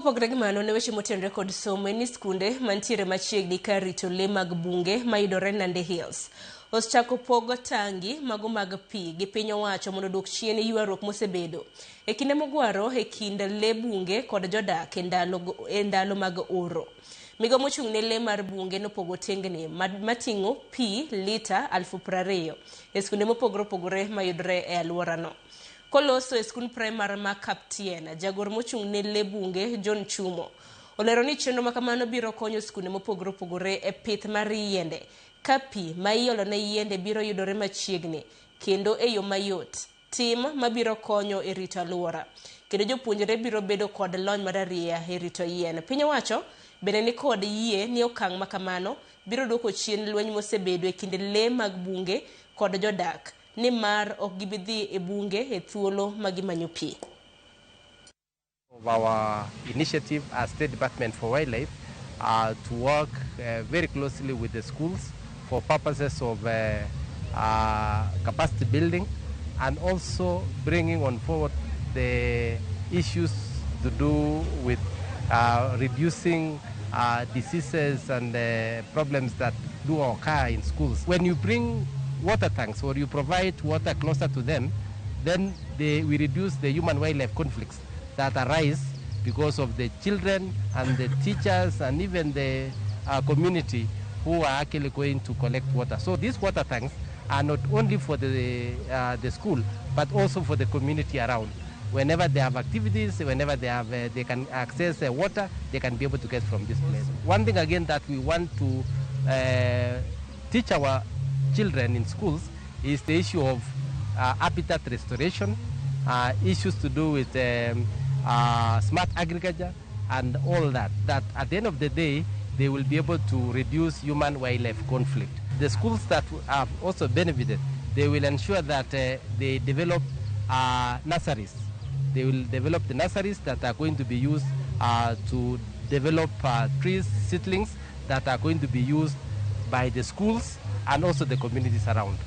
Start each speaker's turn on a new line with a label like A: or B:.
A: Mopogore gi mano ne weche motenore kod somo en ni skunde mantiere machiegni kar rito lee mag bunge mayudore Nandi Hills osechako pogo tangi mago mag pi gi piny owacho mondo oduok chien ywaruok mosebedo e kinde mogwaro e kind lee bunge kod jodak e ndalo, e ndalo mag oro. Migao mochung' ne lee mar bunge nopogo tengni mating'o pi lita 20,000 e skunde mopogore opogore mayudore e alworano. Koloso e skund primar ma Kaptien, jagor mochung' ne lee bunge John Chumo olero ni chenro ma kamano biro konyo skunde mopogore opogore e pith mar yiende ka pi ma iolo ne yiende biro yudore machiegni kendo e yo mayot, tim mabiro konyo e rito alwora kendo jopuonjre biro bedo kod lony mararieya e rito yien. Piny owacho bende ni kod yie ni okang' ma kamano biro duoko chien lweny mosebedo e kind lee mag bunge kod jodak nimar ok gibi dhi e bunge e thuolo ma gimanyo pi.
B: Of our initiative as State Department for Wildlife to work very closely with the schools for purposes of capacity building and also bringing on forward the issues to do with reducing diseases and problems that do occur in schools. When you bring water tanks or you provide water closer to them, then we reduce the human-wildlife conflicts that arise because of the children and the teachers and even the community who are actually going to collect water. So these water tanks are not only for the school, but also for the community around. Whenever they have activities, whenever they can access water, they can be able to get from this place. One thing again that we want to teach our children in schools is the issue of habitat restoration, issues to do with smart agriculture and all that, that at the end of the day, they will be able to reduce human-wildlife conflict. The schools that have also benefited, they will ensure that they develop nurseries. They will develop the nurseries that are going to be used to develop trees, seedlings that are going to be used by the schools and also the communities around.